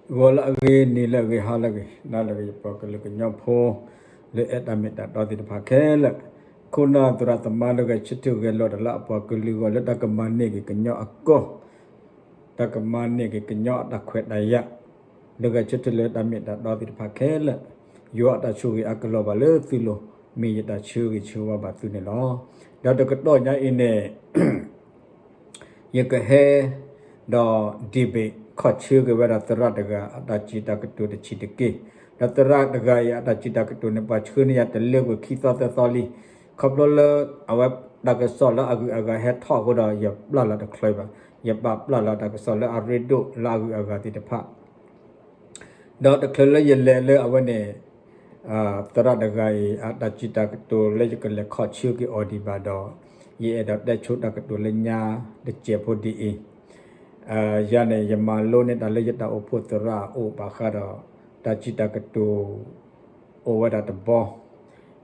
ဂီၤလၢအဂ့ၤ, နံၤလၢအဂ့ၤ, ဟါလၢအဂ့ၤ, နၤလၢအဂ့ၤ, ယပှၤကလုာ်ကညီဖိ လၢအဲၣ်တၢ်မ့ၢ်တၢ်တီသ့ၣ်တဖၣ်ခဲလၢာ်, ခိၣ်နၢ်သရၣ်သမါလၢဂဲၤဆၢထၢၣ်ဂဲၤလိာ်တၢ်လၢ အပှၤကလုာ်အဂီၢ် လၢတၢ်ကမၤန့ၢ်က့ၤကညီအကီၢ်, တၢ်ကမၤန့ၢ်က့ၤကညီအတၢ်ခွဲးတၢ်ယာ်, လၢဂဲၤဆၢထၢၣ်လၢတၢ်မ့ၢ်တၢ်တီသ့ၣ်တဖၣ်ခဲလၢာ်, ယွၤအတၢ်ဆိၣ်ဂ့ၤအကလီၤဘၣ်လၢသုလိၤ, မ့ၢ်ယတၢ်ဆၢဂ့ၤဆၢဝါဘၣ်သုန့ၣ်လီၤ. ဒီးတကတီၢ်ညါအံၤန့ၣ် ယကဟဲ ဒီး debate ခီၣ်ဆၢက့ၤဝဲဒၣ်သရၣ်တဂၤအတၢ်စံးတၢ်ကတိၤတဆံးတက့ၢ်. ဒီးသရၣ်တဂၤအံၤအတၢ်စံးတၢ်ကတိၤန့ၣ် ပှၤဆှၢန့ၢ်ယၤတလၢကွံာ်ခံသီသၢသီလံ. ခီဖျိလၢအဝဲတၢ်ကစီၣ်လၢအဂုၤအဂၤဟဲထီၣ်အဃိဒီး ယပျၢ်လီၤတချုးဘၣ်, ယပာ်ပျၢ်လီၤတၢ်ကစီၣ်လၢအရ့ဒိၣ်လၢအဂုၤအဂၤသ့ၣ်တဖၣ် ဒီးတချုးလၢယလဲၤလၢအဝဲန့ၣ် သရၣ်တဂၤအံၤ အတၢ်စံးတၢ်ကတိၤလၢယကလဲၤခီၣ်ဆၢက့ၤအီၤဒံးဘၣ်ဒီး, ယအဲၣ်ဒိးတဲဆိတၢ်ကတိၤလၢညါတစဲးဖိဒ်အံၤ, ယၤန့ၣ် ယမၤလိန့ၢ်တၢ်လၢယတၢ်အိၣ်ဖှိၣ်သရၣ်အအိၣ်ဘၣ်ဃးဒီး တၢ်စံးတၢ်ကတိၤ အိၣ်ဝဲဒၣ်တဘီ,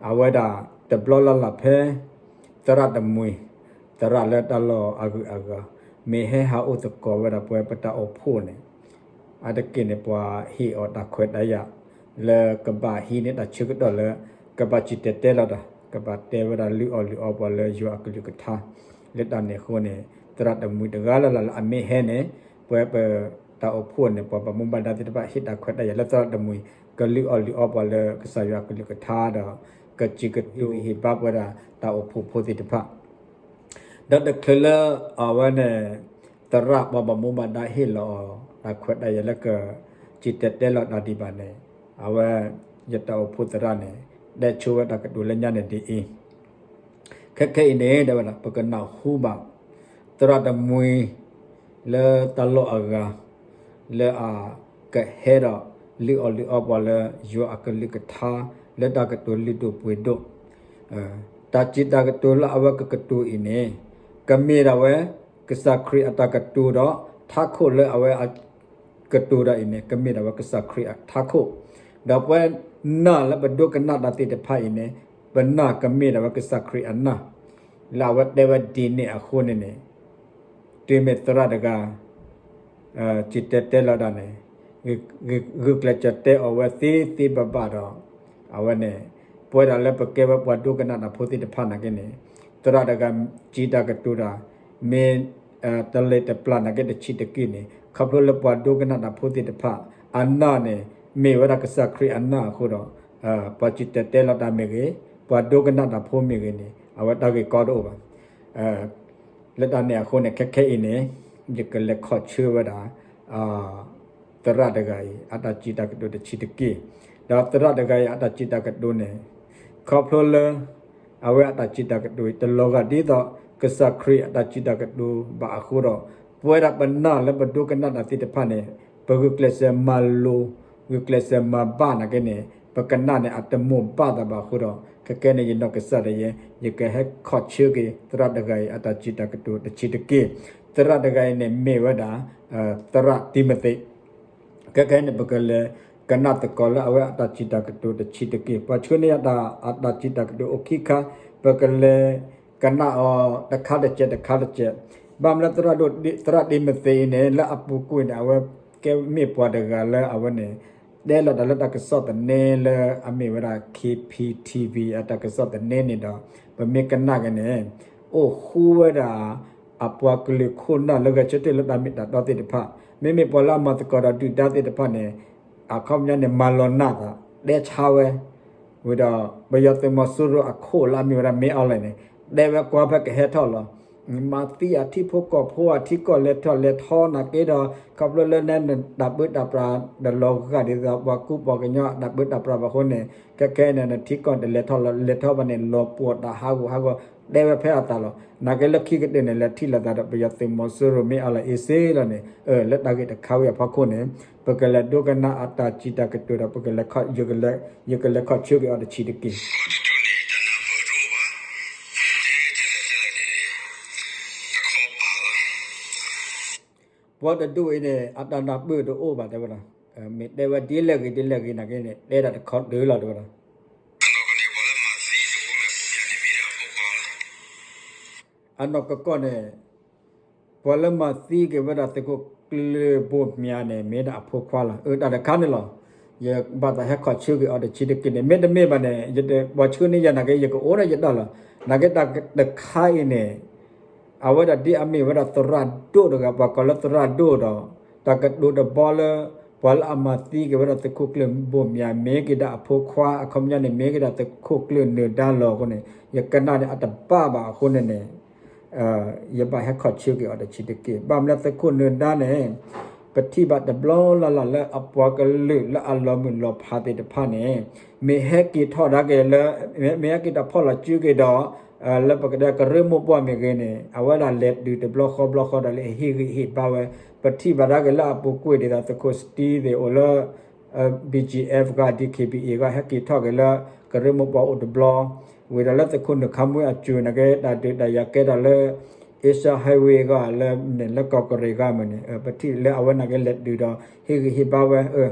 အဝဲဒၣ်တဘျီလၢ်လၢ်ဖဲ သရၣ်တမှံၤ, သရၣ်လၢတၢ်လီၢ်အဂုၤအဂၤ မ့ၢ်ဟဲဟးအိၣ်သကိးဝဲဒၣ်ပဝဲပတၢ်အိၣ်ဖှိၣ်န့ၣ် အါတက့ၢ်န့ၣ် ပှၤဟ့ၣ်အီၤတၢ်ခွဲးတၢ်ယာ် လၢကဘၣ်ဟံးန့ၢ်တၢ်ဆၢကတီၢ်လၢ ကဘၣ်စံၣ်တဲၤတဲလီၤတၢ်, ကဘၣ်တဲဝဲဒၣ်လုၢ်အီၣ်လုၢ်အီပှၤလၢယွၤအကလုၢ်ကထါ, လၢတၢ်န့ၣ်အဃိန့ၣ် သရၣ်တမှံၤတဂၤလၢ်လၢ်လၢအမ့ၢ်ဟဲန့ၣ် ပဝဲပတၢ်အိၣ်ဖှိၣ်န့ၣ် ပှၤဘၣ်မူဘၣ်ဒါသ့ၣ်တဖၣ် ဟ့ၣ်တၢ်ခွဲးတၢ်ယာ်လၢသရၣ်တမှံၤ ကလုၢ်အီၣ်လုၢ်အီပှၤလၢကစၢ်ယွၤအကလုၢ်ကထါဒီး ကစံးကတိၤဟ့ၣ်ဘါပဝဲဒၣ်တၢ်အိၣ်ဖှိၣ်ဖိသ့ၣ်တဖၣ် ဒီးတချုးလၢအဝဲန့ၣ် သရၣ်ပှၤဘၣ်မူဘၣ်ဒါဟ့ၣ်လီၤအီၤ တၢ်ခွဲးတၢ်ယာ်လၢကစံၣ်တဲၤတဲလီၤတၢ်ဒံးဘၣ်န့ၣ် အဝဲ ယတၢ်အိၣ်ဖှိၣ်သရၣ်န့ၣ် တဲဆိဝဲတၢ်ကတိၤလၢညါန့ၣ်ဒ်အံၤ, ခဲခဲအံၤန့ၣ် တဲဝဲဒၣ် ပကနၢ်ဟူဘၣ် သရၣ်တမှံၤ လၢတၢ်လီၢ်အဂၤ လၢအကဟဲဒီးလုၢ်အီၣ်လုၢ်အီပှၤလၢယွၤအကလုၢ်ကထါ လၢတၢ်ကတိၤလုၢ်ဒိၣ်ပှ့ၤဒိၣ် တၢ်စံးတၢ်ကတိၤလၢအဝဲကကတိၤအံၤန့ၣ် ကမ့ၢ်ဒၣ်ဝဲ ကစၢ်ခရံာ်အတၢ်ကတိၤဒီး ထးခိၣ်လၢအဝဲ ကတိၤတၢ်အံၤန့ၣ် ကမ့ၢ်ဒၣ်ဝဲကစၢ်ခရံာ်အထးခိၣ်, ဒီးပဝဲနၢ်လၢပဒိကနၣ်တၢ်သ့ၣ်တဖၣ်အံၤန့ၣ် ပနၢ်ကမ့ၢ်ဒၣ်ဝဲကစၢ်ခရံာ်အနၢ်, လၢအဝဲတဲဝဲဒ်န့ၣ်အဃိန့ၣ်န့ၣ် တုၤမ့ၢ်သရၣ်တဂၤ စံၣ်တဲၤတဲလီၤတၢ်န့ၣ် ဂုာ်ကျဲးစၢးတဲအီၤဝဲသ့သ့ဘၣ်ဘၣ်ဒီး အဝဲန့ၣ် ပဝဲဒၣ်လၢပကဲဝဲပှၤဒိကနၣ်တၢ်ဖိသ့ၣ်တဖၣ်နာ်က့န့ၣ် သရၣ်တဂၤစံးတၢ်ကတိၤတၢ် မ့ၢ်တလ့ၤတပျၢ်နာ်က့တဆံးတက့ၢ်န့ၣ် ခီဖျိလၢပှၤဒိကနၣ်တၢ်ဖိသ့ၣ်တဖၣ် အနၢ်န့ၣ် မ့ၢ်ဝဲဒၣ်ကစၢ်ခရံာ်အနၢ်အဃိဒီး ပှၤစံၣ်တဲၤတဲလီၤတၢ်မ့ၢ်ဂ့ၤ, ပှၤဒိကနၣ်တၢ်ဖိမ့ၢ်ဂ့ၤန့ၣ် အဝဲတၢ်ဂ့ၢ်ကီတအိၣ်ဘၣ်. လၢတၢ်န့ၣ်အဃိန့ၣ် ခဲခဲအံၤန့ၣ် ယကလဲၤခီၣ်ဆၢဝဲဒၣ် သရၣ်တဂၤအံၤ အတၢ်စံးတၢ်ကတိၤတဆံးတက့ၢ်. ဒီးသရၣ်တဂၤအံၤ အတၢ်စံးတၢ်ကတိၤန့ၣ် ခီဖျိလၢ အဝဲအတၢ်စံးတၢ်ကတိၤအံၤ တလီၤဂာ်ဒ်သိး ကစၢ်ခရံာ်အတၢ်စံးတၢ်ကတိၤဘၣ်အဃိဒီး ပဝဲဒၣ်ပနၢ်လၢပဒိကနၣ်တၢ်သ့ၣ်တဖၣ်န့ၣ် ပဂုာ်ကျဲးစၢးမၤလိၤ ဂုာ်ကျဲးစၢးမၤဘၣ်နာ်က့န့ၣ် ပကနၣ်န့ၣ် အတမိၢ်ဘၣ်သးဘၣ်အဃိဒီး ခဲခဲန့ၣ် ယနီၢ်ကစၢ်ဒၣ်ယဲ ယကဟဲခီၣ်ဆၢက့ၤ သရၣ်တဂၤအံၤ အတၢ်စံးတၢ်ကတိၤတဆံးတက့ၢ်. သရၣ်တဂၤအံၤန့ၣ် မ့ၢ်ဝဲဒၣ် သရၣ်တံၤမသ့း ခဲခဲန့ၣ် ပကလဲၤကနၣ်သကိးလၢအဝဲအတၢ်စံးတၢ်ကတိၤတဆံးတက့ၢ်. ပှၤဆှၢန့ၢ်ယၤတၢ် အတၢ်စံးတၢ်ကတိၤအိၣ်ခံခါ ပကလဲၤကနၣ်အီၤတခါတစဲး တခါတစဲး. ဘၣ်မနုၤလၢ သရၣ်တံၤမသ့းအံၤန့ၣ် လၢအပူၤကွံာ်န့ၣ် အဝဲကဲမ့ၢ်ပှၤတဂၤလၢအဝဲန့ၣ် တဲလီၤတၢ်လၢတၢ်ကစီၣ်သန့လၢအမ့ၢ်ဝဲဒၣ် K P T V အတၢ်ကစီၣ်သန့န့ၣ်ဒီး ပမ့ၢ်ကနၣ်က့ၤန့ၣ် အိၣ်ဃူဝဲဒၣ် အပှၤကလုာ်ခိၣ်နၢ်လၢဂဲၤဆၢထၢၣ်လၢတၢ်မ့ၢ်တၢ်တီသ့ၣ်တဖၣ် မ့မ့ၢ်ပှၤလၢအမၤသကိးဒီးဒုၣ်ဒါသ့ၣ်တဖၣ်န့ၣ် အခီပညီန့ၣ် မၤလီၤနၢ်သး တဲဆါဝဲ ဝံၤဒီး ပယီၤသုးမီၤစိရိၤအခိၣ်လၢအမ့ၢ်ဝဲဒၣ် မင်းအောင်လှိုင် န့ၣ် တဲဝဲကွၢ်ဖဲကဟဲထီၣ်လီၤ မၤသံအထံဖိကီၢ်ဖိအထံကီၢ်လဲၤထီၣ်လဲၤထီနာ်က့ဒီး ခီဖျိလၢနတၢ်ပၢတၢ်ပြးဒီးလီၤဂာ်ဒ်သိးပှၤကူပှၤကညီအတၢ်ပၢတၢ်ပြးဘၣ်အဃိန့ၣ် ခဲခဲအံၤန့ၣ် နထံကီၢ်တလဲၤထီၣ်လီၤ လဲၤထီၣ်ဘၣ်န့ၣ် လီၤပှီၢ်တၢ်ဟးဂူာ်ဟးဂီၤ တဲဝဲဖဲအသးလီၤ. နာ်က့လၢခံကတၢၢ်န့ၣ် လဲၤထံၣ်လိာ်သးဒီးပယီၤသုးမီၤစိရိၤ မင်းအောင်လှိုင် အ့စ့လီၤန့ၣ် လၢတၢ်ဂ့ၢ်တခါဝံၤအဖီခိၣ်န့ၣ် ပကလဲၤဒိကနၣ်အတၢ်စံးတၢ်ကတိၤဒီး ပကလဲၤခီၣ် ယကလဲၤခီၣ်ဆၢက့ၤအီၤတဆံးတက့ၢ်. ပှၤတဒူၣ်အံၤန့ၣ် အတၢ်နၢ်ပၢၢ်တအိၣ်ဘၣ်တဲဝဲဒၣ်, မ့ၢ်တဲဝဲဒ်လဲၣ်ဂ့ၤဒ်လဲၣ်ဂ့ၤနာ်က့န့ၣ် တဲဒၣ်တခီတၢၢ်လီၤတဲဝဲဒၣ်. အနီၢ်ကီၢ်န့ၣ် ပှၤလၢမၤသံက့ၤဝဲဒၣ်သုးခိၣ်ကျၢၢ်ဘိၣ်မၠါန့ၣ် မ့ၢ်ဒၣ်အဖိခွါလီၤ. အတၢ်တခါန့ၣ်လီၤ. ယဘၣ်သးဟဲခီၣ်ဆၢက့ၤအီၤတဆံးတက့ၢ်န့ၣ် မ့တမ့ၢ်ဘၣ်န့ၣ် ယတပှၤဆှၢန့ၢ်ယၤနာ်က့ ယကအိၣ်ဒၣ်ယတၢ်လီၤ. နာ်က့တၢ်တခါအံၤန့ၣ် အဝဲဒၣ်ဒ်အမ့ၢ်ဝဲဒၣ်သရၣ်ဒိၣ်တဂၤ ပှၤကိးလၢသရၣ်ဒိၣ်ဒီး တၢ်ကတိၤတဘီလၢ ပှၤလၢအမၤသံက့ၤဝဲဒၣ်သုးခိၣ်ကျၢၢ်ဘိၣ်မၠါ မ့ၢ်က့ၤဒၣ်အဖိခွါ အခီပညီန့ၣ် မ့ၢ်က့ၤဒၣ်သုးခိၣ်ကျၢၢ်နၢၤဒါလီၤအဃိန့ၣ် ယကနၣ်န့ၣ် အတဘၣ်ဘၣ်အဃိန့ၣ်န့ၣ် ယဘၣ်ဟဲခီၣ်ဆၢက့ၤအီၤတဆံးတက့ၢ်. ဘၣ်မနုၤသုးခိၣ်နၢၤဒါန့ၣ် ပထံၣ်ဘၣ်တဘျီလၢ်လၢ်လၢအပှၤကလုာ်လၢအလီၤမုၢ်လီၤဖးသ့ၣ်တဖၣ်န့ၣ် မ့ၢ်ဟဲက့ၤထီၣ်ဒါက့ၤလၢ မ့ၢ်ဟဲက့ၤထီၣ်ဖီၣ်လီၤစုက့ၤဒီး လၢပကတဲကရၢမိၢ်ပှၢ်မ့ၢ်ဂ့ၤန့ၣ် အဝဲဒၣ်လဲၤတုၤတဘျီဃီဘျီဃီဒီးလၢအဟ့ၣ်ဂံၢ်ဟ့ၣ်ဘါဝဲ ပထံၣ်ဘၣ်ဒါက့ၤလၢအပူၤကွံာ်ဒ်သိးသုးခိၣ်စတံသ့ၣ်အိၣ်လၢ BGF ဂ့ၤ DKBA ဂ့ၤ ဟဲက့ၤထီၣ်က့ၤလၢ ကရၢမိၢ်ပှၢ်အိၣ်တဘျီ, ဝံၤဒီးလၢသုးခိၣ်နုာ်ခါမွ့အစိၤနာ်က့ တၢ်ဒုးတၢ်ယၤကဲထီၣ်လၢ Asia Highway ဂ့ၤ လၢန့ၣ်လၢကီၢ်ကရ့ၣ်ဂ့ၤမ့ၢ်န့ၣ် ပထံၣ်လၢအဝဲနာ်က့လဲၤတုၤဒီး ဟ့ၣ်ဂံၢ်ဟ့ၣ်ဘါဝဲ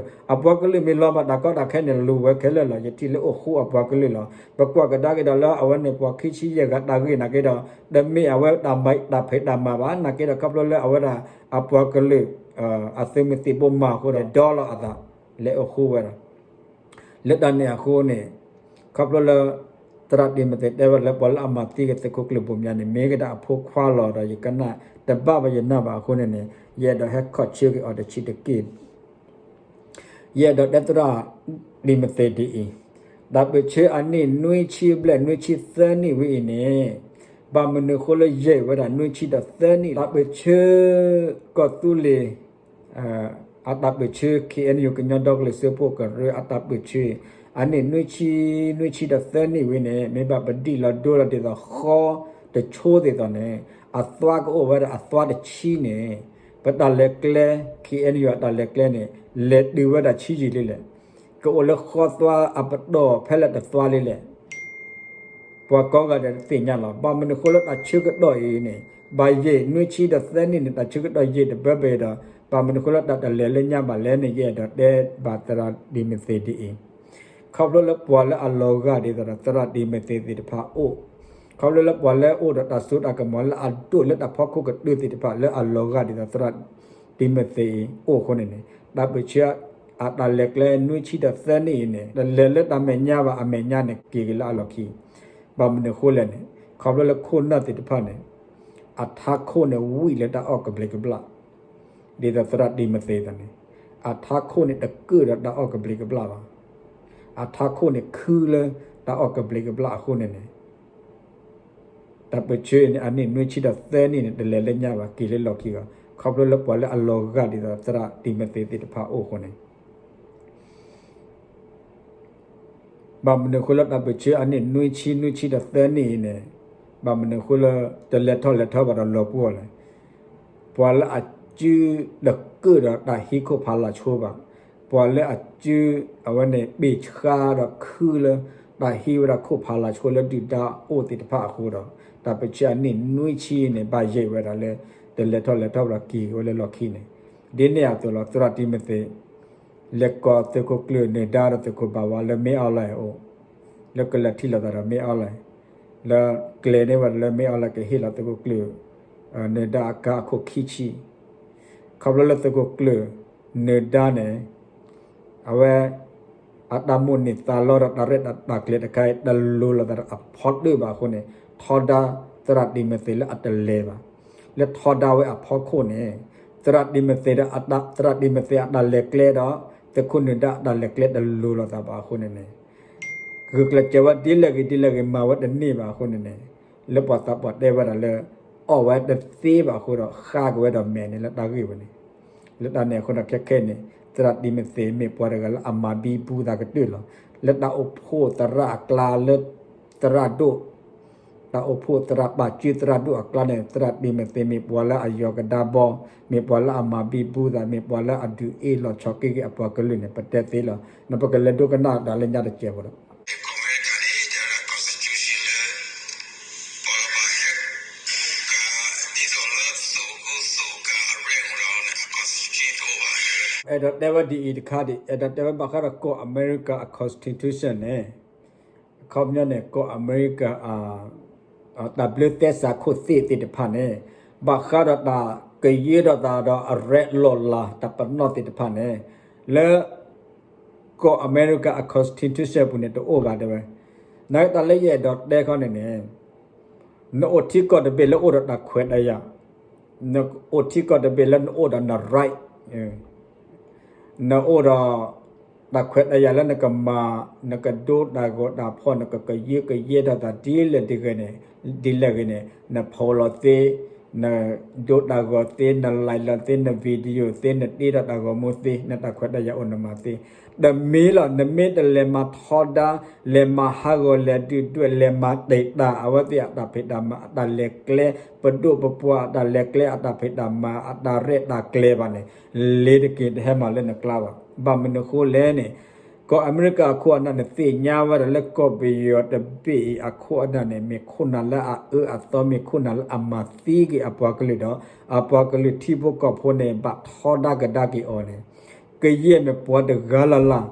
အပှၤကလုာ်မ့ၢ်လီၤဘၣ်တၢ်ကီတၢ်ခဲန့ၣ် လိၤဝဲခဲလၢာ်လီၤ. ယထံၣ်လၢအိၣ်ဃူအပှၤကလုာ်လီၤ. ပကွၢ်ကဒါက့ၤဒီးလၢအဝဲန့ၣ်ပှၤခံဆံယဲၢ်ဂၤတၢ်ဂ့ၢ်နာ်က့ဒီး တမ့ၢ်အဝဲတၢ်ဖံးတၢ်မၤဘၣ် နာ်က့ဒီးခီဖျိလၢအဝဲဒၣ်အပှၤကလုာ် အသုးမုၢ်သံၣ်ဘိမၤအဃိဒီး ဒီလီၤအသး လဲၤအိၣ်ဃူဝဲဒၣ် လၢတၢ်န့ၣ်အဃိန့ၣ် ခီဖျိလၢ သရၣ်တံၤမသ့းတဲဝဲဒၣ်လၢပှၤလၢအမၤသံက့ၤသုးခိၣ်ကျၢၢ်ဘိၣ်မၠါန့ၣ် မ့ၢ်က့ၤဒၣ်အဖိခွါလီၤဒီး ယကနၣ်တဘၣ်ဘၣ်ယနၢ်ဘၣ်အဃိန့ၣ်န့ၣ် ယအဲၣ်ဒိးဟဲခီၣ်ဆၢက့ၤအီၤတဆံးတက့ၢ်. ယအဲၣ်ဒိးတဲသရၣ်တံၤမသ့းဒ်အံၤ, တၢ်ပၢၢ်ဆၢအနံၣ်နွံဆံဘျဲၣ်နွံဆံသၢနံၣ်ဝဲအံၤန့ၣ် ဘၣ်မနုၤအဃိလၢယဲၢ်ဝဲဒၣ်နွံဆံဒီးသၢနံၣ် တၢ်ပၢၢ်ဆၢကီၢ်သူလ့ၤ အတၢ်ပၢၢ်ဆၢ ခ့ၣ်အဲၣ်ယူၣ် ကညီဒီကလုာ်စၢဖှိၣ်ကရၢအတၢ်ပၢၢ်ဆၢ အနံၣ်နွံဆံ နွံဆံဒီးသၢနံၣ်ဝဲန့ၣ် မ့ၢ်ဘၣ်ပဒံၣ်လီၤဒိလီၤဒ်သိးဃီတဆိသ့ၣ်သိးန့ၣ် အသွါကအိၣ်ဝဲဒၣ်အသွါတဆံန့ၣ် ပတၢ်လဲၤကျဲ ခ့ၣ်အဲၣ်ယူၣ် အတၢ်လဲၤကျဲန့ၣ် လဲၤတုၤဝဲဒၣ်ဆံးယံာ်လံလဲၣ်. ကအိၣ်လၢဃီသွါအပတီၢ်ဖဲလဲၣ်တသွါလံလဲၣ်. ပှၤကိးဂၤဒဲးတသ့ၣ်ညါလီၤ. ဘၣ်မနုၤအဃိလၢတၢ်ဆၢကတီၢ်အံၤန့ၣ် ဘၣ်ယဲၢ်နွံဆံဒီးသၢနံၣ်န့ၣ် တၢ်ဆၢကတီၢ်ယဲၢ်တဘၢဘၢဒီး ဘၣ်မနုၤအဃိလၢတၢ်တလဲၤလၢညါဘၣ်လဲၣ်န့ၣ် ယအဲၣ်ဒိးတဲဘၣ်သရၣ်တံၤမသ့းဒ်အံၤ, ခီဖျိလၢပှၤလၢအလီၤဂာ်ဒ်သိးဒီးသရၣ်တံၤမသ့းသ့ၣ်တဖၣ်အိၣ်, ခီဖျိလၢပှၤလၢအိၣ်ဒီးတၢ်စိတၢ်ကမီၤလၢအဒိၣ်လၢတၢ်ဖီခိၣ်ကတၢၢ်သ့ၣ်တဖၣ်လၢအလီၤဂာ်ဒ်သိးသရၣ်တံၤမသ့းအံၤအိၣ်အဃိန့ၣ်န့ၣ် တၢ်ပၢၢ်ဆၢ အတၢ်လဲၤကျဲနွံဆံဒီးသၢနံၣ်အံၤန့ၣ် တလဲၤလၢတၢ်မဲာ်ညါဘၣ် အမဲာ်ညါန့ၣ်က့ၤက့ၤလၢအလီၢ်ခံ ဘၣ်မနုၤအဃိလဲၣ်န့ၣ် ခီဖျိလၢခိၣ်နၢ်သ့ၣ်တဖၣ်န့ၣ် အထးခိၣ်န့ၣ်ဝံၣ်လၢတၢ်အီၣ်ကဘျံးကဘျၣ် ဒ်သိးသရၣ်တံၤမသ့းသးန့ၣ် အထးခိၣ်န့ၣ်တကၢၣ်ဒီးတၢ်အီၣ်ကဘျံးကဘျၣ်ဘၣ်. အထးခိၣ်န့ၣ်ခုလၢတၢ်အီၣ်ကဘျံးကဘျၣ်အဃိန့ၣ်န့ၣ် တၢ်ပၢၢ်ဆၢန့ၣ် အနံၣ်နွံဆံဒီးသၢနံၣ်န့ၣ် တလဲၤလၢညါဘၣ် က့ၤလၢလီၢ်ခံဂီၢ် ခီဖျိလၢပှၤလၢအလီၤဂာ်ဒ်သိးသရၣ်တံၤမသ့းသ့ၣ်တဖၣ်အိၣ်အဃိန့ၣ် ဘၣ်မနုၤအဃိလၢတၢ်ပၢၢ်ဆၢအနံၣ်နွံဆံ နွံဆံဒီးသၢနံၣ်အံၤန့ၣ် ဘၣ်မနုၤအဃိလၢ တလဲၤထီၣ်လဲၤထီဘၣ်ဒီးလီၤပှီၢ်လဲၣ်. ပှၤလၢအစုတကၢၣ်ဒီးတၢ်ဟံးခိၣ်ဖးလၢ်ဆိဘၣ်, ပှၤလၢအစု အဝဲန့ၣ် ဘ့ၣ်ဆှါဒီးခုလၢ တၢ်ဟံးဝဲဒၣ်ခိၣ်ဖးလၢ်ဆိလၢဒုၣ်ဒါအိၣ်သ့ၣ်တဖၣ်အဃိဒီး တၢ်ပၢၢ်ဆၢအနံၣ်နွံဆံန့ၣ် ဘၣ်ယဲၢ်ဝဲဒၣ်လၢ တလဲၤထီၣ်လဲၤထီဘၣ်ဒီးက့ၤဝဲလၢလီၢ်ခံန့ၣ် ဒ်န့ၣ်အသိးလီၤ သရၣ်တံၤမသ့း လဲၤကိးသုးခိၣ်ကျၢၢ်နၢၤဒါဒီးသုးခိၣ်ဘၣ်ဝါလၢမ့ၢ်အီၣ်လဲၣ်အအိၣ်, လၢကလဲၤထံၣ်လိာ်သးဒီးမ့ၢ်အီၣ်လဲၣ်, လၢကျဲၤန့ၢ်ဝဲဒၣ်လၢမ့ၢ်အီၣ်လဲၣ်ကဟ့ၣ်လီၤသုးခိၣ်ကျၢၢ် နၢၤဒါအကါအခိၣ်ခံဆံ, ခီဖျိလၢသုးခိၣ်ကျၢၢ်နၢၤဒါန့ၣ် အဝဲ အတၢ်မိၣ်န့ၢ်သးလီဒီးတၢ်ရဲၣ်တၢ်ကျဲၤတခါအံၤ တလိၤလိာ်သးဒီးအဖီတၢၣ်ဘၣ်အဃိန့ၣ် ထီဒါသရၣ်တံၤမသ့းလၢအတလဲၤဘၣ်. လၢထီဒါဝဲအဖီခိၣ်န့ၣ် သရၣ်တံၤမသ့းဒီး သရၣ်တံၤမသ့းအတၢ်လဲၤကျဲဒီး သုးခိၣ်နၢၤဒါအတၢ်လဲၤကျဲတလိၤလိာ်သးဘၣ်အဃိန့ၣ်န့ၣ် ဂုာ်ကျဲးစၢးဝဲဒ်လဲၣ်ဂ့ၤဒ်လဲၣ်ဂ့ၤမၤဝဲတန့ၢ်ဘၣ်အဃိန့ၣ်န့ၣ် လၢပှၤသးပှၢ်တဲဝဲဒၣ်လၢ အီၣ်ဝဲတသ့ဘၣ်အဃိဒီး ဃါက့ၤဝဲဒီးမဲာ်န့ၣ်လၢတၢ်ဂ့ၢ်ဝဲန့ၣ် လၢတၢ်န့ၣ်အဃိဒီးခဲခဲန့ၣ် သရၣ်တံၤမသ့းမ့ၢ်ပှၤတဂၤလၢအမၤဘံဘူသးကတၢၢ်လီၤ. လၢတၢ်အိၣ်ဖှိၣ်သရၣ်အကျါလၢ သရၣ်ဒိၣ် တၢ်အိၣ်ဖှိၣ်သရၣ်ပာ်စုသရၣ်ဒိၣ်အကျါန့ၣ် သရၣ်တံၤမသ့းမ့ၢ်ပှၤလၢအယီၤကဒါဘီ, မ့ၢ်ပှၤလၢအမၤဘံဘူသး, မ့ၢ်ပှၤလၢအဒုးအ့ၣ်လီၤဆီၣ်က့ၤက့ၤအပှၤကလုာ်န့ၣ် ပတဲသ့လီၤ. နပကလဲၤဒိကနၣ်တၢ်လၢညါတစဲးဖိဒီး အဲၣ်ဒိးတဲဝဲဒ်အံၤတခါဒံး, အဲၣ်ဒိးတဲဝဲဘၣ်ဃးဒီးကီၢ်အမဲရကၤအ constitution န့ၣ်, အခီပညီန့ၣ် ကီၢ်အမဲရကၤ တၢ်ဘျၢသဲစးခိၣ်သ့ၣ်သ့ၣ်တဖၣ်န့ၣ်, ဘၣ်ဃးဒီးတၢ်ကယဲၢ်ထီၣ်သးဒီးအရဲၣ်လီၤလးတၢ်ပနီၣ်သ့ၣ်တဖၣ်န့ၣ် လၢ ကီၢ်အမဲရကၤအ constitution အပူၤန့ၣ် တအိၣ်ဘၣ်တဲဝဲ, နတၢ်လၢယအဲၣ်ဒိးတဲခီန့ၣ်န့ၣ် နအိၣ်ထံကီၢ်တဘ့ၣ်လၢအိၣ်ဒီးတၢ်ခွဲးတၢ်ယာ်, နအိၣ်ထံကီၢ်တဘ့ၣ်လၢနအိၣ်ဒီးန right, နအိၣ်ဒီး တၢ်ခွဲးတၢ်ယာ်လၢနကမၤ, နကဒိတၢ်ဂီၤတၢ်ဖီၣ်, နကကယဲၢ်ကယဲၢ်ထီၣ်သးဒ်လဲၣ်ဒ်ဂ့ၤန့ၣ်, ဒ်လဲၣ်ဂ့ၤန့ၣ်, နဖီလီၤသ့, နဒိတၢ်ဂီၤသ့, န live လီၤသ့, န video သ့, နတ့ထီၣ်တၢ်ဂီၤမူသ့, နတၢ်ခွဲးတၢ်ယာ်အိၣ်နမၤသ့, တမ့ၢ်လီၤ. နမ့ၢ်တလဲၤမၤထီဒါ, လဲၤမၤဟးဂီၤ, လဲၤဒုၣ်ဒွဲၣ်, လဲၤမၤတံာ်တာ် အဝဲသ့ၣ်အတၢ်ဖံးတၢ်မၤ, အတၢ်လဲၤကျဲ, ပဒိၣ်ပပှၢ်အတၢ်လဲၤကျဲ, အတၢ်ဖံးတၢ်မၤ, အတၢ်ရဲၣ်တၢ်ကျဲၤဘၣ်န့ၣ်, လ့ၤတက့ၤတဟဲမၤလၢနကျါဘၣ်. ဘၣ်မနုၤအဃိလဲၣ်န့ၣ်, ကီၢ်အမဲရကၤအခိၣ်အနၢ်န့ၣ် သ့ၣ်ညါဝဲဒၣ်လၢကီၢ်ပယီၤတဘ့ၣ်အံၤအခိၣ်အနၢ်န့ၣ် မ့ၢ်ခိၣ်နၢ်လၢအအၢအသီ, မ့ၢ်ခိၣ်နၢ်လၢအမၤသံက့ၤအပှၤကလုာ်ဒီး အပှၤကလုာ်ထံဖိကီၢ်ဖိန့ၣ် ဘၣ်ထီဒါကဒါက့ၤအီၤန့ၣ်, ကယဲၢ်မ့ၢ်ပှၤတဂၤလၢ်လၢ်,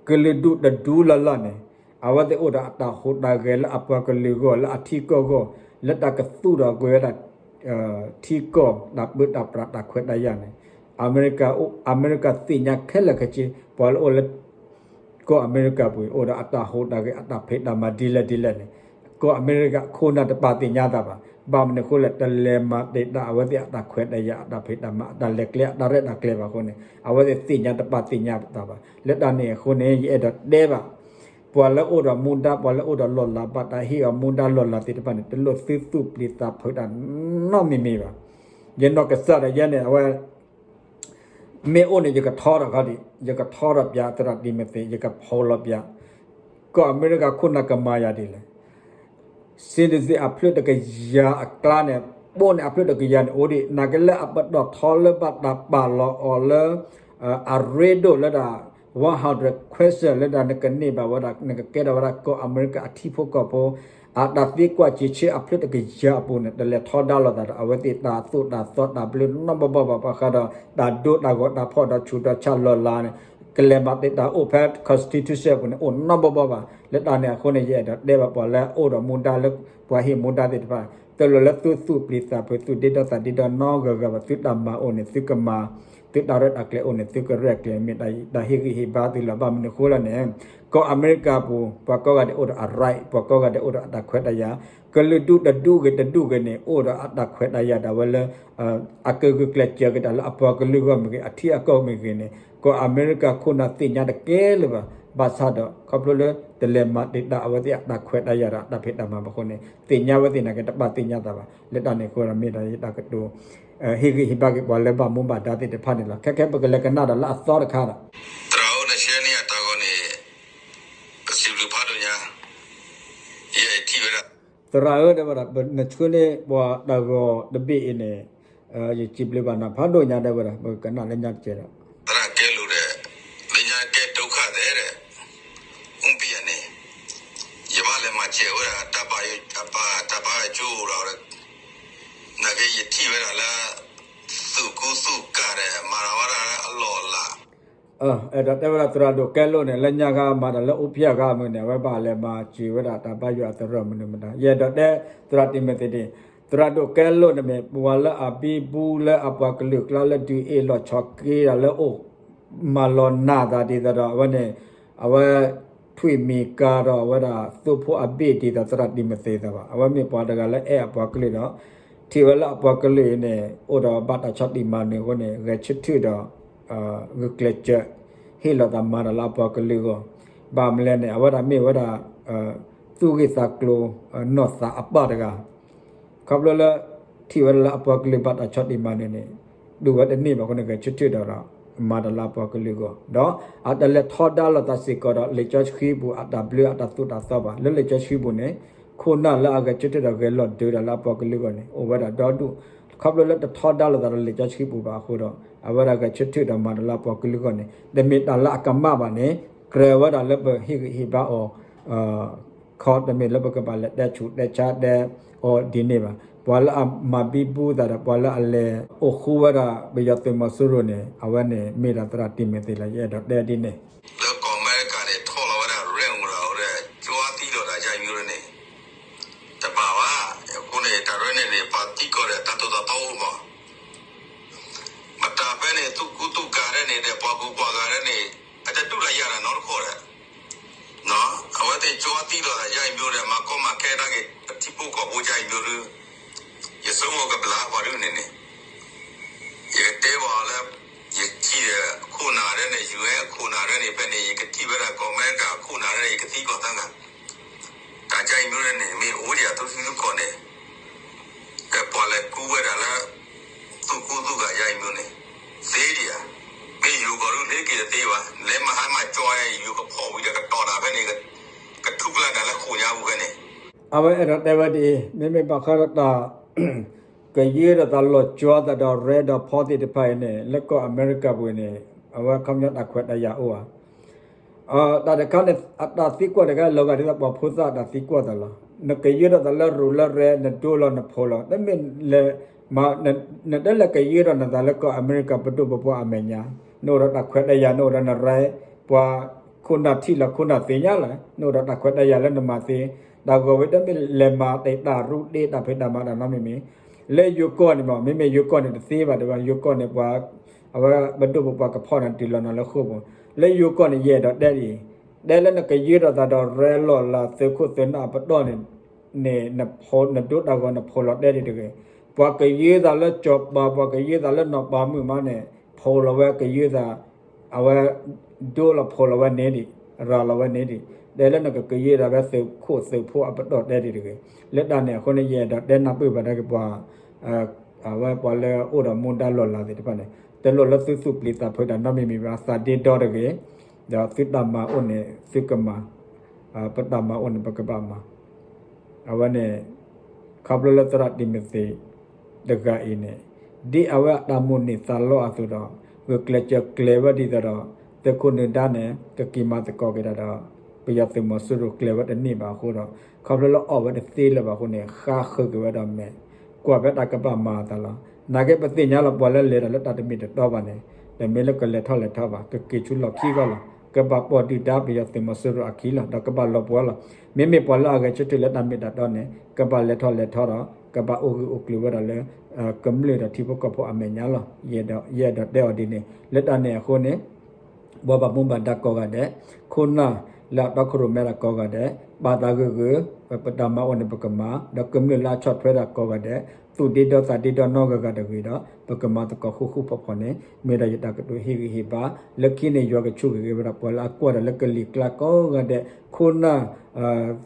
ကလုာ်ဒူၣ်တဒူလၢ်လၢ်န့ၣ်, အဝဲသ့ၣ်အိၣ်ဒီးအတၢ်ဟူးတၢ်ဂဲၤလၢအပှၤကလုာ်အဂီၢ်, လၢအထံကီၢ်အဂီၢ်, လၢတၢ်ကသူၣ်ထီၣ်ကွံာ်ဝဲဒၣ် ထံကီၢ်တၢ်ပၢတၢ်ပြးတၢ်ခွဲးတၢ်ယာ်န့ၣ်, အမဲရကၤအိၣ်, အမဲရကၤသ့ၣ်ညါခဲလၢာ်ခဲဆ့, ပှၤလၢအိၣ်လၢ ကီၢ်အမဲရကၤပူၤ အိၣ်ဒီးအတၢ်ဟူးတၢ်ဂဲၤအတၢ်ဖံးတၢ်မၤဒ်လဲၣ်ဒ်လဲၣ်န့ၣ်, ကီၢ်အမဲရကၤခိၣ်နၢ်တပာ်သ့ၣ်ညါသးဘၣ်. ဘၣ်မနုၤအဃိလဲၣ်, တလဲၤမၤတံာ်တာ်အဝဲသ့ၣ်အတၢ်ခွဲးတၢ်ယာ်အတၢ်ဖံးတၢ်မၤအတၢ်လဲၤကျဲအတၢ်ရဲၣ်တၢ်ကျဲၤဘၣ်အဃိန့ၣ်, အဝဲသ့ၣ်သ့ၣ်ညါတပာ်သ့ၣ်ညါသးဘၣ်. လၢတၢ်န့ၣ်အဃိန့ၣ် ယအဲၣ်ဒိးတဲဘၣ် ပှၤလၢအိၣ်ဒီးမူဒါ, ပှၤလၢအိၣ်ဒီးလီၢ်လၤဘၣ်တၢ်ဟ့ၣ်အီၤမူဒါလီၢ်လၤသ့ၣ်တဖၣ်န့ၣ် တလိၣ်သုသူၣ်ပျံၤသးဖုးတၢ်နီတမံၤမံၤဘၣ်. ယနီၢ်ကစၢ်ဒၣ်ယဲန့ၣ် အဝဲ မ့ၢ်အိၣ်န့ၣ် ယကထီထီၣ်ခီဒံး, ယကထီထီၣ်ပၠးသရၣ်တံၤမသ့း, ယကဖီလီၤပၠး ကီၢ်အမဲရကၤခိၣ်နၢ်ကမၤယၤဒ်လဲၣ်. စ့ဒစ့အဖျၢၣ်တကယၤအကျါန့ၣ်, ဘိန့ၣ်အဖျၢၣ်တကယၤန့ၣ် အိၣ်ဒံး, နာ်က့လၢအပတီၢ်ထီလၢဘၣ်တၢ်ပာ်လီၤအီၤလၢ အရ့ဒိၣ်လၢဒၣ် one hundred question လၢဒၣ်နကန့ၢ်ဘၣ်ဝဲဒၣ် နကကဲထီၣ်ဝဲဒၣ်ကီၢ်အမဲရကၤအထံဖိကီၢ်ဖိ အတၢ်သံကွၢ်စံးဆၢအဖျၢၣ်တကယၤအပူၤန့ၣ် တလဲၤထီဒါလိာ်သးဒီး အဝဲသ့ၣ်တၢ်သိၣ်တၢ်သီတၢ်ဘျၢနီတဘီဘီဘၣ် ဘၣ်ဃးဒီး တၢ်ဒိတၢ်ဂီၤတၢ်ဖီၣ်ဒီးဆူးဒီးဆါလီၢ်လၤန့ၣ် ကလဲၤမၤတံာ်တာ်အိၣ်ဖဲ constitution အပူၤန့ၣ် အိၣ်နီတဘီဘီဘၣ်. လၢတၢ်န့ၣ်အဃိန့ၣ် ယအဲၣ်ဒိးတဲဘၣ်ပှၤလၢအိၣ်ဒီးမူဒါလၢ ပှၤဟ့ၣ်မူဒါသ့ၣ်တဖၣ် တလိၣ်လၢသုသူၣ်ပျံၤသးဖုး သုဒ့ဒီသးဒ့ဒီနီဂၤဂၤဘၣ်. သုတၢ်မၤအိၣ်န့ၣ် သုကမၤ, သုတၢ်ရဲၣ်တၢ်ကျဲၤအိၣ်န့ၣ် သုကရဲၣ်ကျဲၤ မ့ၢ်တၢ်ဟ့ၣ်ဂံၢ်ဟ့ၣ်ဘါသုလီၤ. ဘၣ်မနုၤအဃိလဲၣ်န့ၣ် ကီၢ်အမဲရကၤပူၤ ပှၤကိးဂၤဒဲးအိၣ်ဒီးအ right, ပှၤကိးဂၤဒဲးအိၣ်ဒီးအတၢ်ခွဲးတၢ်ယာ်, ကလုာ်ဒူၣ်တဒူၣ်ဂ့ၤတဒူၣ်ဂ့ၤန့ၣ် အိၣ်ဒီးအတၢ်ခွဲးတၢ်ယာ်ဒၣ်ဝဲလၢ အကဂုာ်ကျဲးစၢးက့ၤတၢ်လၢအပှၤကလုာ်အဂီၢ်မ့ၢ်ဂ့ၤ အထံအကီၢ်မ့ၢ်ဂ့ၤန့ၣ် ကီၢ်အမဲရကၤခိၣ်နၢ်သ့ၣ်ညါတကဲလၢၤဘၣ်. ဘၣ်ဆၣ်ဒီး ခီဖျိလၢတလဲၤမၤတံာ်တာ်အဝဲသ့ၣ်အတၢ်ခွဲးတၢ်ယာ်ဒီးအတၢ်ဖံးတၢ်မၤဘၣ်အဃိန့ၣ် သ့ၣ်ညါဝဲသ့ၣ်နာ်က့ တဘၣ်သ့ၣ်ညါသးဘၣ်. လၢတၢ်န့ၣ်အဃိဒီးမ့ၢ်ဒီးယတၢ်ကတိၤ ဟ့ၣ်ဂံၢ်ဟ့ၣ်ဘါက့ၤပှၤလၢဘၣ်မူဘၣ်ဒါသ့ၣ်တဖၣ်န့ၣ်လီၤ. ခဲခဲပကလဲၤကနၣ်ဒီးလၢအသီတခါဒီး သရၣ်ဧၢ နရှဲန့ၢ်အတၢ်ဂီၤန့ၣ် ပစံးဘျုးဖးဒိၣ်ညါ, ယထံၣ်ဝဲဒၣ် သရၣ်ဧၢ တဲဝဲဒၣ် နဆှၢန့ၢ်ပှၤတၢ်ဂီၤတဘ့ၣ်အံၤန့ၣ် ယစံးဘျုးဘၣ်နၤဖးဒိၣ်ညါ တဲဝဲဒၣ် ပကနၣ်လၢညါတကဲးဒီး သရၣ်ကဲလိာ်ဒီး လၢညါကဲဒုက္ခသည်ဒီး ဦးပီယန့ၣ် ယဘၣ်လဲၤမၤစၢၤဝဲဒၣ် တၢ်ဘၣ်ယိၣ် တၢ်ဘၣ်ယိၣ်ကၠိအိၣ်ဒီး နာ်က့ယထံၣ်ဝဲဒၣ်လၢ သူၣ်ကူသူၣ်ကၢ်ဒီး မၤရၤဝဲဒၣ်လၢအလီၢ်အလၤ အဲၣ်ဒိးတဲဝဲဒၣ်သရၣ်ဒိၣ်ကဲလိာ်န့ၣ် လၢညါခါမၤတၢ်လၢအိၣ်ဖျဲၣ်အဂၤမုၢ်န့ၣ် အဝဲဘၣ်လဲၤမၤစၢၤဝဲဒၣ်တၢ်ဘၣ်ယိၣ်အသရၣ်မနုၤမတၤ ယအဲၣ်ဒိးတဲသရၣ်တံၤမသ့းန့ၣ် သရၣ်ဒိၣ်ကဲလိာ်န့ၣ်မ့ၢ် ပှၤလၢအဘံဘူလၢအပှၤကလုာ်ကျါလၢဒုးအ့ၣ်လိာ်ဆိးက့ဒီးလၢအိၣ် မၤလီၤနာ်သးဒ်သိးဒီးအဝဲန့ၣ် အဝဲ ထွံၣ်မံၤကၤဒီးအဝဲဒၣ်သိဖိအဘ့ၣ်ဒ်သိးသရၣ်တံၤမသ့းသးဘၣ်. အဝဲမ့ၢ်ပှၤတဂၤလၢအဲၣ်အပှၤကလုာ်ဒီး ထံၣ်ဝဲလၢအပှၤကလုာ်အံၤန့ၣ် အိၣ်ဒီးဘၣ်တၢ်ဆီၣ်တံၢ်မၤနၢၤအဃိန့ၣ် ဂဲၤဆၢထၢၣ်ဒီး ဂုာ်ကျဲးစၢး ဟ့ၣ်လီၤသးမၤတၢ်လၢအပှၤကလုာ်အဂီၢ် ဘၣ်မနုၤလဲၣ်န့ၣ် အဝဲဒၣ်မ့ၢ်ဝဲဒၣ် သူၣ်ဂ့ၢ်သးကျိၤ နီၢ်သးအပၢ်တဂၤ ခီဖျိလၢ ထံၣ်ဝဲဒၣ်လၢအပှၤကလုာ်ဘၣ်တၢ်ဆီၣ်တံၢ်မၤနၢၤန့ၣ် ဒိၣ်ဝဲတန့ၢ်ဘၣ်အဃိန့ၣ် ဂဲၤဆၢထၢၣ်ဒီး မၤတၢ်လၢအပှၤကလုာ်အဂီၢ် ဒီးအတလဲၤထီဒါလိာ်သးစ့ၢ်ကီးဒီး လံာ်စီဆှံပူၤအတၢ်ဘျၢအတၢ်သိၣ်တၢ်သီဘၣ်. လၢလံာ်စီဆှံပူၤန့ၣ် ခိၣ်နၢ်လၢအဂဲၤဆၢထၢၣ်ဒီးဂဲၤလီၤဒၢးတၢ်လၢအပှၤကလုာ်အဂီၢ်န့ၣ် အိၣ်ဝဲဒၣ်ဒီဒူၣ် ခီဖျိလၢတထီဒါလိာ်သးဒီးလံာ်စီဆှံပူၤဘၣ်အဃိဒီး အဝဲဒၣ်ဂဲၤဆၢထၢၣ်ဒီးမၤတၢ်လၢအပှၤကလုာ်အဂီၢ်န့ၣ် တမ့ၢ်တၢ်လၢအကမၣ်ဘၣ်န့ၣ် ကြၢးဝဲဒၣ်လၢပဟ့ၣ်ဂံၢ်ဟ့ၣ်ဘါအီၤ ခီတမ့ၢ်လၢပကဘၣ်လဲၤတဲဆူးတဲဆါတဲအီၤဒ်န့ၣ်ဘၣ်. ပှၤလၢအမၤဘံဘူသးဒီး ပှၤလၢအလဲၤအိၣ်ဃူဝဲဒၣ်ပယီၤသုးမီၤစိရိၤန့ၣ် အဝဲန့ၣ်မ့ၢ်ဒၣ်သရၣ်တံၤမသ့းလီၤ. ယအဲၣ်ဒိးတဲဒ်န့ၣ် လၢကီၢ်အမဲရကၤန့ၣ် ထီၣ်လီၤဝဲဒၣ်ရဲၣ်မူရၤဝဲဒၣ် ကၠိသံဒီးတၢ်ယါယူၤန့ၣ် တဘၣ်ဘၣ်. အဃိန့ၣ် တၢ်ရဲၣ်န့ၣ်န့ၣ် ပှၤသံကီၢ်ဒီးတၢ်သိၣ်တၢ်သီအိၣ် တဒူၣ်တၢ်ယၤတၢ်နီတခီဒီး အဝဲသ့ၣ်ကၠီသံဒီးယၤအံၤမျိုးဒီး မၤကီမၤခဲတၢ်ဂ့ၢ် ပထံဖိကီၢ်ဖိယၤအံၤမျိုးဒီး ယဆိကမိၣ်ကဘျါပှၤဒ်န့ၣ်န့ၣ် ယကတဲဘၣ်လၢ ယထံၣ်ဒီးအခိၣ်နၢ်ဒၣ်န့ၣ် ယူၣ်ဝဲအခိၣ်နၢ်ဒၣ်န့ၣ် ဖဲန့ၣ် ယကထံၣ်ဝဲဒၣ်ကီၢ်အမဲရကၤအခိၣ်နၢ်ဒၣ်န့ၣ် ယကသံကွၢ်သၢဂၤ တၢ်ယၤအံၤမျိုးန့ၣ် မ့ၢ်အိၣ်ဒံးအသုထံသုကီၢ်န့ၣ် ကပှၤလဲၤကူဝဲဒၣ်လၢ သူၣ်ကိၢ်သူၣ်ဂၤယၤအံၤမျိုးန့ၣ် သ့ဒံးဧါ. မ့ၢ်ယိၤကီၢ်ဒုးလ့က့ၤတသ့ဘၣ် လဲၤမၤဟါမၤကၠီယၤအံၤ ယိၤကဖီၣ်ဝံၤဒီးကတီၤတၢ်ဖဲန့ၣ် ကထူကျါတၢ်လၢဃိာ်ညါပူၤဖဲန့ၣ် အဝဲအဲၣ်ဒိးတဲဝဲဒ်အံၤ မ့မ့ၢ်ဘၣ်ဃးဒီးတၢ် ကယၢဒီးသးလီၤကၠီသးဒီးရဲဒီးဖီသ့ၣ်တဖၣ်အံၤန့ၣ် လၢကီၢ်အမဲရကၤပူၤန့ၣ် အဝဲခီပညီတၢ်ခွဲးတၢ်ယာ်အိၣ်ဧါ တၢ်တခါန့ၣ် အတၢ်သံကွၢ်တခါ လီၤဂာ်ဒ်သိးပှၤဖိသၣ်အတၢ်သံကွၢ်သးလီၤ. နကယၢဒီးသးလၢရူးလၢရဲ နဒိလီၤနဖိးလီၤ တမ့ၢ်လဲၤ နတလဲၤကယၢဒီးနသးလၢကီၢ်အမဲရကၤပဒိၣ်ပပှၢ်အမဲာ်ညါ နအိၣ်ဒီးတၢ်ခွဲးတၢ်ယာ် နအိၣ်ဒီးနရဲ ပှၤခိၣ်နၢ်ထံၣ်လီၤခိၣ်နၢ်သ့ၣ်ညါလီၤ နအိၣ်ဒီးတၢ်ခွဲးတၢ်ယာ်လၢနမၤသ့ တၢ်ဂီၤဝဲတမ့ၢ်လဲၤမၤတၢ်ရူးတ့တၢ်ဖံးတၢ်မၤတၢ်နီတမံၤမံၤ လၢယိၤကီၢ်န့ၣ်မ့ၢ် မ့မ့ၢ်ယိၤကီၢ်န့ၣ်တသ့ဘၣ်တဲဝဲ ယိၤကီၢ်န့ၣ်ပှၤ အဝဲပဒိၣ်ပပှၢ်ကဖီၣ်န့ၣ်တုၤလီၤနီၤလၢဃိာ်ပူၤ လၢယိၤကီၢ်န့ၣ် ယအဲၣ်ဒိးတဲဒ်အံၤ တဲလၢနကယၢဒီးသးဒီးရဲလီၤလးသုးခိၣ်သုးနၢ်အပတီၢ်န့ၣ် န့ၣ် နဒိတၢ်ဂီၤနဖိးလီၤတဲဒ်တဂ့ၤ ပှၤကယၢသးလၢကၠီၤပၤ ပှၤကယၢသးလၢနီၢ်ပၤမုၣ်မးန့ၣ် ဖိးလီၤဝဲကယၢသး အဝဲ ဒိလီၤဖိးလီၤဝဲန့ၣ်ဒံး ရၤလီၤဝဲန့ၣ်ဒံး တဲလၢနကကယၢဒီးဝဲသုးခိၣ်သုးဖိအပတီၢ်တဲဒ်တဂ့ၤ လၢတၢ်န့ၣ်အဃိန့ၣ် ယအဲၣ်ဒိးတဲနၢ်ပၢၢ်ဘၣ်ဒၣ်က့ၤပှၤ အဝဲပှၤလၢအိၣ်ဒီးမူဒါလီၢ်လၤသ့ၣ်တဖၣ်န့ၣ် တလိၣ်လၢသုသူၣ်ပျံၤသးဖုးတၢ်နီတမံၤမံၤဘၣ် သးဒ့ဒီတဂ့ၤ ဒီးသုတၢ်မၤအိၣ်န့ၣ် သုကမၤ ပတၢ်မၤအိၣ်န့ၣ် ပကဘၣ်မၤ အဝဲန့ၣ် ခီဖျိလၢသရၣ်တံၤမသ့း တဂၤအံၤန့ၣ် ဒ်အဝဲအတၢ်မိၣ်န့ၢ်သးလီအသိးဒီး ဂုာ်ကျဲးစၢးကျဲၤဝဲဒ်သိးဒီး သုးခိၣ်နၢၤဒါန့ၣ် ကက့ၤမၤသကိးက့ၤတၢ်ဒီး ပယီၤသုးမီၤစိရိၤကျဲၤဝဲတန့ၢ်ဘၣ်အဃိဒီး ခီဖျိလၢအီၣ်ဝဲတသ့လၢၤဘၣ်အဃိန့ၣ် ဃါဃုာ်က့ၤဝဲဒီးမဲာ် ကွၢ်ဖဲတၢ်ကဘၣ်မၤအသးလီၤ. နာ်က့ပသ့ၣ်ညါလီၤ ပှၤလၢလဲၤတၢ်လၢတၢ်တမ့ၢ်တတီဘၣ်န့ၣ် တမ့ၢ်လၢကလဲၤထီၣ်လဲၤထီဘၣ် ကက့ၤဆူလီၢ်ခံဂီၢ်လီၤ. ကဘၣ်ပိာ်ဒုၣ်ဒါပယီၤသုးမီၤစိရိၤအခံလီၤ ဒီးကဘၣ်လီၤပှီၢ်လီၤ. မ့မ့ၢ်ပှၤလၢအဂဲၤဆၢထၢၣ်လၢတၢ်မ့ၢ်တၢ်တီန့ၣ် ကဘၣ်လဲၤထီၣ်လဲၤထီဒီး ကဘၣ်အိၣ်ဂၢၢ်အိၣ်ကျၢၤဝဲဒၣ်လၢ ကမျၢၢ်ဒီးထံဖိကီၢ်ဖိအမဲာ်ညါလီၤ. ယအဲၣ်ဒိးတဲအီၤဒ်န့ၣ် လၢတၢ်န့ၣ်အဃိန့ၣ် ပှၤဘၣ်မူဘၣ်ဒါကိးဂၤဒဲး, ခိၣ်နၢ်လၢအတီခိၣ်ရိၣ်မဲတၢ်ကိးဂၤဒဲး, ပာ်သးဂ့ၤဂ့ၤ, ပတၢ်မၤအိၣ်န့ၣ်ပကမၤ, ဒီးကမျၢၢ်လၢအဆီၣ်ထွဲတၢ်ကိးဂၤဒဲး, သူၣ်ဒ့ဒီသးဒ့ဒီနီတဂၤဂၤတဂ့ၤဒီး ပကမၤသကိးဃူဃူဖိးဖိးန့ၣ် မ့ၢ်ဒၣ်ယတၢ်ကတိၤဟ့ၣ်ဂံၢ်ဟ့ၣ်ဘါ, လၢခံန့ၣ် ယွၤကဆိၣ်ဂ့ၤက့ၤဝဲဒၣ်ပှၤလၢအကွၢ်တၢ်လၢကလံၤကျါကိးဂၤဒဲး, ခိၣ်နၢ်,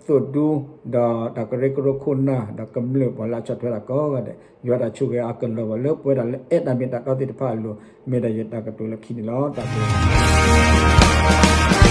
သိၣ်ဒူ, ဒီးတၢ်ကရၢကရိခိၣ်နၢ်, ဒီးကမျၢၢ်ပှၤလၢအဆီၣ်ထွဲတၢ်ကိးဂၤဒဲး, ယွၤတၢ်ဆိၣ်ဂ့ၤအကလီၤဘၣ်လၢပဝဲဒၣ်လၢအဲၣ်တၢ်မ့ၢ်တၢ်တီသ့ၣ်တဖၣ်အလိၤ, မ့ၢ်ဒၣ်ယတၢ်ကတိၤလၢခံန့ၣ်လီၤ. တၢ်ဘျုး